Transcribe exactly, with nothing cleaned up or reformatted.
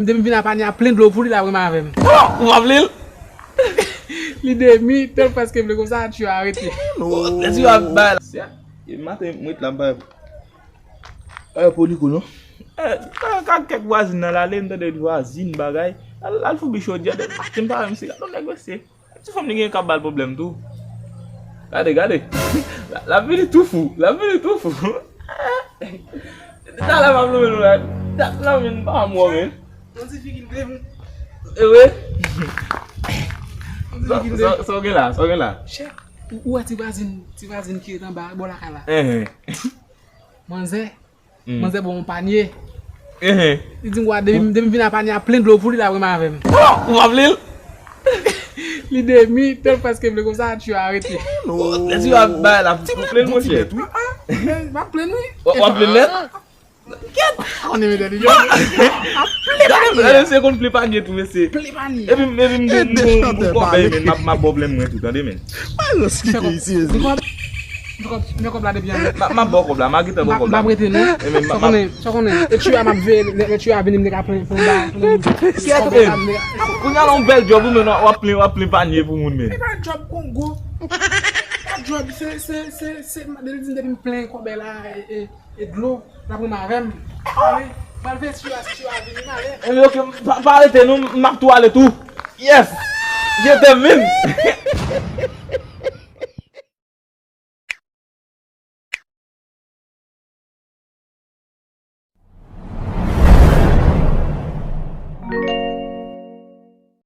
Depi m vin a panye a plen dlo pou li, l ap renmen avè m. Ou pa vle l? Li demi, tèl prèske vle konsa, Tchyo arete. Lè Tchyo ap bay la. E maten, mwen t la, m pa wè Poliko, non. Eh, ka, ka kèk vwazin nan l ale, m tande vwazin bagay. Al, al foubi chodyè, de maten, m pa wè misye, gade yon nèg mesye. Ti fanm li gen k ap ba l pwoblèm tou. Gade, gade. L ap vini tou fou. L ap vini tou fou. Talè m ap lonmen nou la. Talè m pa mò men. Yon ti figi l te. E vre? Sa w gen la? Sa w gen la? Chè, ou wè ti vwazin, ti vwazin ki ret anba bò lakay la? Enhen. Manzè. Manzè ba w yon panye. Enhen. Li di m, "Wa, depi, depi m vin a panye a plen dlo pou li, l ap renmen avè m." Ou pa vle l? Li demi, tèl prèske vle konsa, Tchyo arete. Lè Tchyo ap bay la, ou plen l, monchè. M ap plen l, wi. W ap plen l nèt? Kèt! Konnen medam li yo. M ap plen panye. Gade, se konn plen panye tou, mesye. Plen panye. Epi, epi m gon, m gon, m gon kòbèy, men m ap, m ap ba w plen mwen tou, tande, men. Mwen kòb, mwen kòb la depi an. M ap, m ap ba w kòb la, m a gentan ba w kòb la. M ap rete non. Sa konnen, sa konnen. E Tchyo a m ap veye, lè Tchyo a vini m te ka plen, plen ba. Kèt, men. Kounye a la yon bèl djòb ou men w ap plen, w ap plen panye pou moun men. E pa djòb Kongo. Pa djòb, se, se, se, se, depi m plen kòbèy la, e, e, e dlo, l ap renmen avè m. Pral veye Tchyo a, si Tchyo a vini, m ale. Ebyen, ok, pa, pa rete non, m ap tou ale tou. Yes! Je t'aime, men.